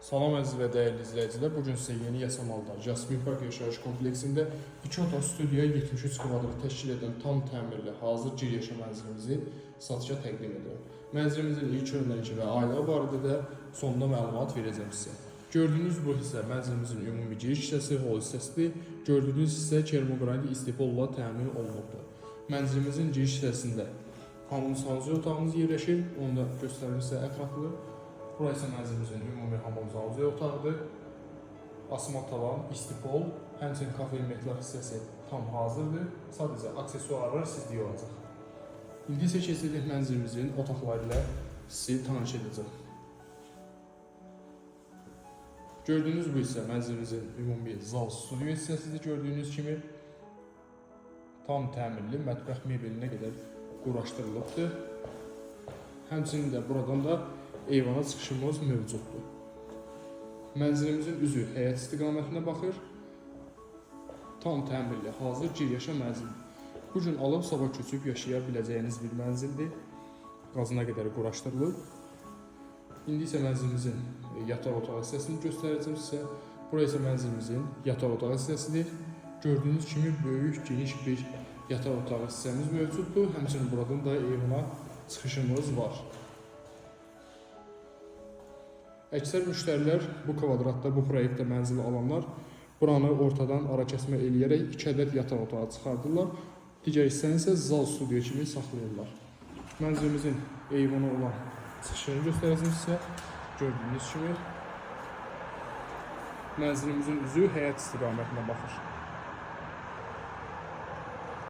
Salam əziz və dəyərli izləyicilər. Bu gün sizə yeni Yasamalda Jasmin Park yaşayış kompleksində 2 otaq studiya 73 kvadrat təşkil edən tam təmirli hazır gir yaşam mənzilimizi satışa təqdim edirəm. Mənzilimizin ilk öndəki və aylığı barədə də sonda məlumat verəcəm sizə. Gördüyünüz bu hissə mənzilimizin ümumi giriş hissəsi, hol hissəsidir. Gördüyünüz hissə kermoqranit istipolla təmin olunubdur. Mənzilimizin giriş hissəsində hamam sanuzel otağımız yerləşir. Onu da göstərim sizə ətraflı. Bura isə mənzilimizin ümumi hamam sanuzel otağıdır. Asma tavan, istipol, həmçinin kafe metlaq hissəsi tam hazırdır. Sadəcə aksesuarlar sizlik olacaq. İndi isə keçirik mənzilimizin otaqları ilə sizi tanış edəcəm. Gördüyünüz bu hissə mənzilimizin ümumi zal studiyo hissəsidir gördüyünüz kimi. Tam təmirli mətbəx mebelinə qədər quraşdırılıbdır. Həmçinin də buradan da eyvana çıxışımız mövcuddur. Mənzilimizin üzü həyət istiqamətinə baxır. Tam təmirli, hazır gir yaşa mənzildir. Bu gün alıb sabah köçüb yaşaya biləcəyiniz bir mənzildir. Qazına qədər quraşdırılıb. İndi isə mənzilimizin yataq otağı hissəsini göstərəcəm sizə. Bura isə mənzilimizin yataq otağı hissəsidir. Gördüyünüz kimi böyük, geniş bir yataq otağı hissəmiz mövcuddur. Həmçinin buradan da eyvana çıxışımız var. Əksər müştərilər bu kvadratda, bu proyektdə mənzil alanlar buranı ortadan ara kəsmə eləyərək 2 ədəd yataq otağı çıxardırlar. Digər hissəni isə zal studiyo kimi saxlayırlar. Mənzilimizin eyvana olan çıxışını göstərəcəm sizə. Gördüyünüz kimi mənzilimizin üzü həyət istiqamətinə baxır.